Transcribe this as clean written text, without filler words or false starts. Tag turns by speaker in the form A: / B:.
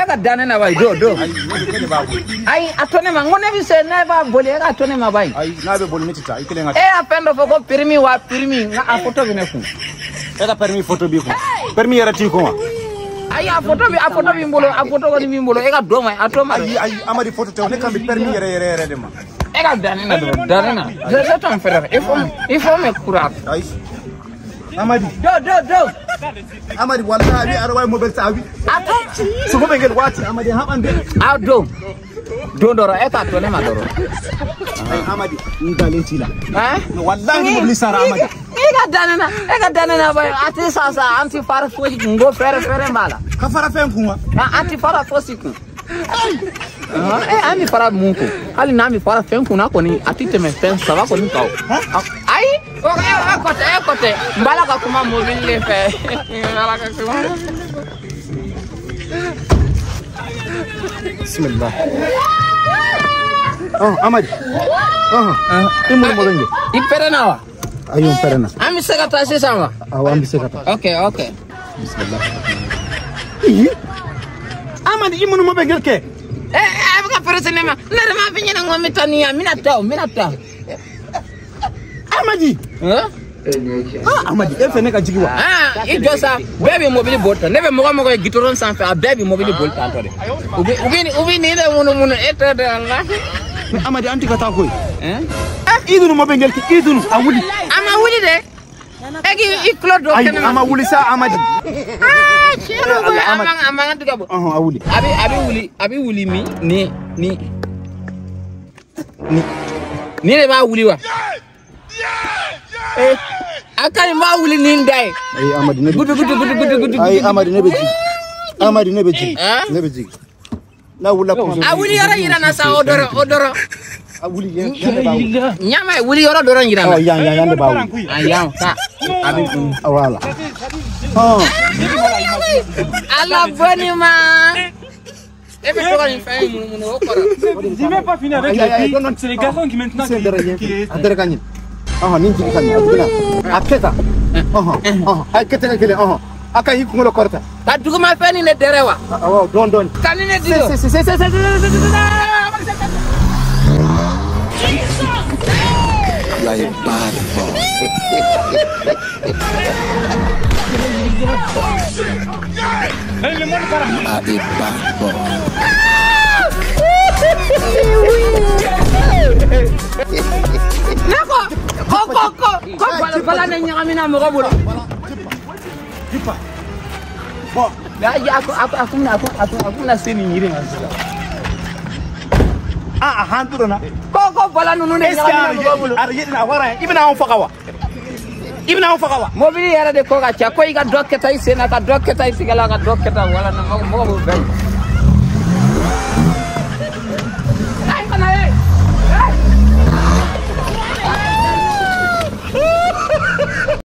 A: E ka dan ne na bayi do. Ayi a to ne ma n ko ne bɛ se ne b'a boli e ka to ne ma bayi.
B: Ayi n'a bɛ boli ne tɛ taa i kelen ka.
A: E y'a fɛn dɔ fɔ ko permis wa permis n ka a photo bɛ ne kun.
B: E ka permis photo b'i kun. Permis yɛrɛ t'i kun wa.
A: Ayi a photo bɛ n bolo a photo kɔni bɛ n bolo e ka don ma a to ma.
B: Ayi ayi Amadi photo tɛ o ne kan bɛ permis yɛrɛ yɛrɛ yɛrɛ de ma.
A: E ka dan ne na dɔrɔn dan ne na. C'est ton frère il faut me croire.
B: Ayi. Amadi.
A: Do.
B: Amadi wallahi aɗa wawi mobel sa wi.
A: A to.
B: So ko ɓe ngel waati Amadi haɓande.
A: A do. Do doro e ka to ne ma doro.
B: Amadi ngalentila.
A: Hein?
B: Wallahi mobili sara Amadi.
A: E ka dan ne na e ka dan ne na bay ati sa sa anti fara fosi ngo fere fere mbala.
B: Ka fara fen kun wa?
A: Anti fara fosi kun. Eh ami fara mun kun. Hali n'a mi fara fɛn kun na kɔni a ti tɛmɛ fɛn saba kɔni kan o. Ayi o e kɔtɛ e kɔtɛ n b'a la ka kuma mobili de fɛ. N b'a la ka kuma mobili de fɛ.
B: Bismillah. Amadi. I mun mobili ngel.
A: I pɛrɛnna wa?
B: Ayi n pɛrɛnna.
A: An bɛ se ka taa sisan wa?
B: Awɔ an bɛ se ka taa.
A: Ok ok.
B: Bismillah. Ii. Amadi i mun mobili ngel kɛ?
A: A bɛ ka pressé ne ma ne yɛrɛ m'a f'i ɲɛna n ko n bɛ taa nin yan n bɛna taa o n bɛna taa.
B: Amadi. Amadi e fɛ ne ka jigin wa?
A: I jɔ sa bɛɛ bɛ mobili boli tan ne bɛ mɔgɔ mɔgɔ ye goudron sanfɛ a bɛɛ bɛ mobili boli tan tɔ de u bɛ nin de munumunu e t'o dɔn la.
B: Mais Amadi an tɛ ka taa koyi. I dunu mobili ngel kɛ i dunu a wuli.
A: A ma wuli dɛ. E k'i tulo don kɛnɛ ma.
B: Ayi a ma wuli sa Amadi.
A: Tiɲɛ don koyi a man kan tɛ ka bɔ.
B: A wuli.
A: A bɛ wuli min ni ni ni de b'a wuli wa? A ka ɲi n b'a wuli ni n da ye.
B: Ayi Amadi ne bɛ.
A: Gudu gudu gudu gudu gudu.
B: Ayi Amadi ne bɛ jigin. Amadi ne bɛ jigin. Ne bɛ jigin. N'a wulila kuma.
A: A wuli yɔrɔ yira n na sa o dɔrɔn o dɔrɔn.
B: A wuli yan de b'a wuli.
A: Ɲama ye wuli yɔrɔ dɔrɔn yira n na.
B: Ɔ yan yan de b'a wuli.
A: A yan ka a bɛ.
B: Voilà.
A: Ala bɔnni ma. E bɛ to ka nin fɛn in munumunu o kɔrɔ.
C: J'ai même pas fini avec la fille. C'est les garçons qui maintenant qui.
B: A dɛrɛ ka ɲɛ. Nin jigi ka ɲɛ a jiginna. A kɛ tan. A kɛ tɛgɛ kelen. A ka y'i kunkolo kɔrɔta.
A: Ka duguma fɛn nin de dɛrɛ wa?
B: Awɔ dɔɔni dɔɔni.
A: Ka nin de di o.
B: Se se se se se se se se.
D: You are a bad boy. You are a bad boy.
A: Ne ko ko ko ko ko bala ne ɲagamina mɔgɔ bolo.
B: Bon.
A: Ayi a kun na se nin yiri ma sisan.
B: A han dɔrɔn na.
A: Ko ko bala ninnu de ɲagamina mɔgɔ bolo.
B: A yɛrɛ a wara i bɛna anw faga wa? I bɛna anw faga wa?
A: Mobili yɛrɛ de ko ka ca ko i ka dɔ kɛ tan i sen na ka dɔ kɛ tan i sigɛ la ka dɔ kɛ tan wala mɔgɔ b'o bɛɛ ye.